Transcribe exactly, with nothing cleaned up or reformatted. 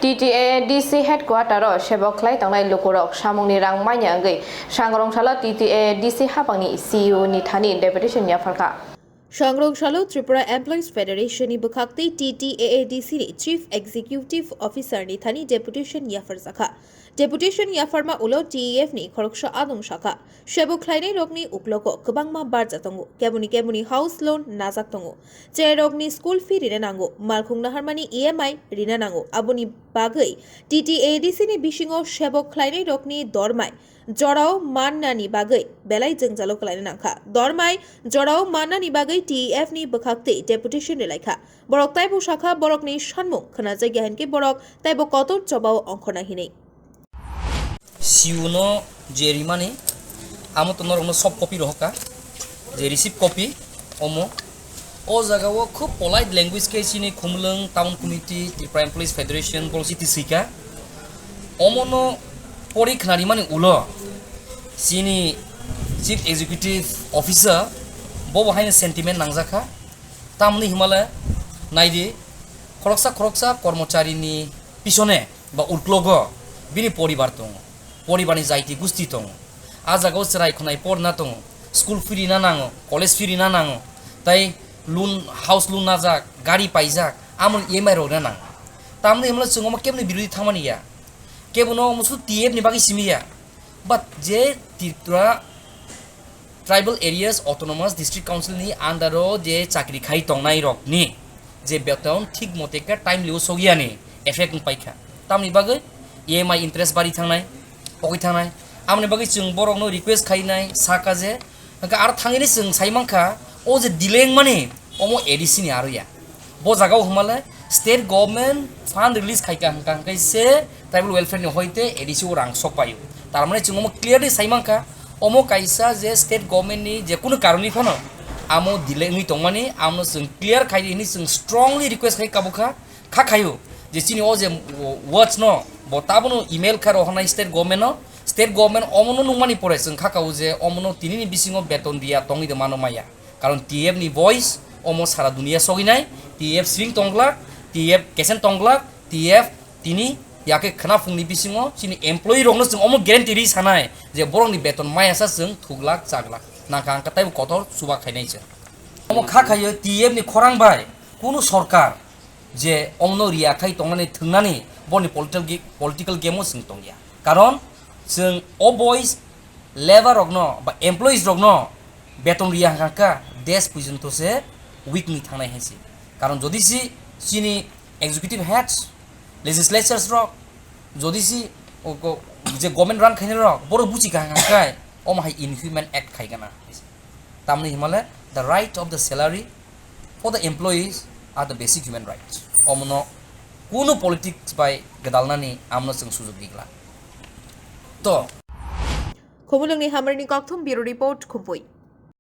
T T A A D C headquarter o sebok khlai tongnai lukurok samungni rang manya wngwi sangrong salo T T A A D C hapangni C E O ni thani deputation yapharkha. Sangrong salo Tripura Employees Federation ni bwkhak tei T T A A D C ni Chief Executive Officer ni thani deputation yapharjakha. Deputation yapharma ulo T E F ni khoroksa adong sakha. Sebok khlainai rokni uklogo kwbangma barja tongo. Keboni keboni house loan najak tongo. Cherairokni school fee rina nango, malkhung naharmani E M I rina nango. Aboni bagwi T T A D C ni bisingo sebok khlainairokni dormai jorao mannani bagwi belai jwngjalo kwlaina nangkha. Dormai jorao mannani bagwi T E F ni bwkhaktwi deputation rilaikha. Borok taibo sakha, borokni sanmung khwnajagya hinkhe borok taibo kotor chobao ongkhorna hinwi. C E O no je rimani, amo to norokno soft copy rohorkha, je receipt copy, omo. O jaga o khub polite language khe chini Khumulwng Town Committee, Tripura Employees Federation, borok chiti swikha. Omo no pori khna rimani ulo chini Chief Executive Officer bo bo haino sentiment nangjakha. Tamni himale naidi, khoroksa khoroksa kormocharini pisone ba uklogo bini poribar tongo, poribarni jaiti gusti tongo. A jagao chwrai khwnai porna tongo, school fee rina nango, college fee rina nango, tai loan, house loan najak, gari paijak, amoni E M I rokna nango. Tamni himle chwng omo keboni birodhi thangmani ya, kebono omo su T F ni bagwi simi ya, but je Tripura Tribal Areas Autonomous District Council ni under o je chakri khai tongnai rok ni je beton thik mote khe timely o sogya ni effect wng paikha. Tamni bagwi E M I interest bari thangnai, pogwi thangnai. Amoni bagwi chwng borok no request khainai saka je, hwnkhe aro thangwi ni chwng sai mankha o je delay wngmani omo A D C ni aro ya. Bo jaga o hwnmale state government fund release khaika hwnkha hwnkhe se tribal welfare ni hoite A D C o rang sok paio. Tar mane chwng omo clearly sai mankha, omo kaisa je state government ni je kunu karon ni phano amo delay wngwi tongmani, amno chwng clear khai di hwnwi chwng strongly request khai kabukha, kha khaio je chini o je words no bo tabono email kha rohornai state government no, state government omono nungmani pore chwng kha kao je omono tini ni bisingo beton riya tongwi de mano maya. Karon T F ni voice omo sara dunia soginai, T F swing tonglak, T F kesen tonglak, T F tini yakhe khwnaphungni bisingo chini employee rokno chwng omo guarantee ri sanai je borokni beton maya sa chwng thuglak chaglak. Nangkha ang taibo kotor chuba khainai chwng. Omo kha khaio T F ni khorang bai kunu sorkar je omono riya khai tongnani thwngnani boni political ge-, political game o chwng tongya. Karon chwng o voice labour rokno ba employees rokno beton riya hwnkha kha desh porjonto se weak wngwi thangnai hai se. Karon jodi si chini executive heads, legislatures rok, jodi si o go-, je government run khainai rok borok buchi kha hwnkha khe omo hai inhuman act khai gana. Tamni himale the right of the salary for the employees are the basic human rights. Omono kunu politics bai gwdalnani amno chwng sujuk di glak. To. Khumulwngni Hamrani Kokthum, Bureau Report, Khumpui.